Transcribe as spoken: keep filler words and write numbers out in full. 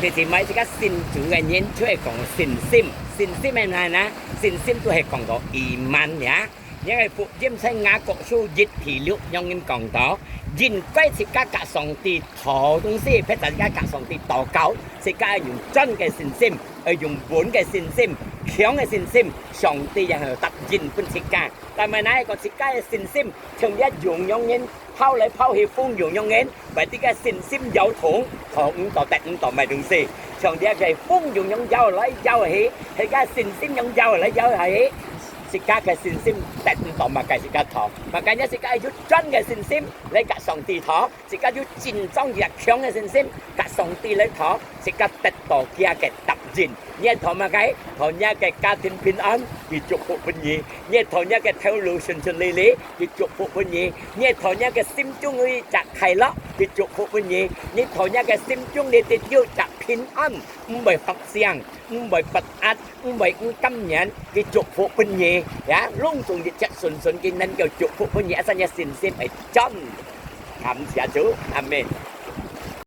弟兄姊妹，自家信主个人就係講信心，信心係哪呢？信心就係講到iman呀。因為福音在雅各書一第六樣人講到，應該自家甲上帝討東西，或者自家甲上帝禱告，自家愛用真个信心，愛用穩个信心，強个信心，上帝也會答應分自家。但係哪一個自家个信心，像這羊羊人 跑來跑去，風揚揚个，為自家信心搖動，討毋到得毋到麼東西。像這个風揚揚搖來搖去，自家信心樣搖來搖去，自家个信心得毋到麼个自家討，麼个呢自家有真个信心來甲上帝討，自家有真正越強个信心甲上帝來討，自家得到佢个答應。你討麼个？討你个家庭平安，佢祝福分你；你討你个頭路順順利利， 佢祝福分你；你討你个心中有一隻快樂，佢祝福分你；你討你个心中你得有一隻平安，毋會發生，毋會不安，毋會毋甘願，佢祝福分你。呀，攏總一切順順，佢能夠祝福分你，一生个信心係真。感謝主，阿門。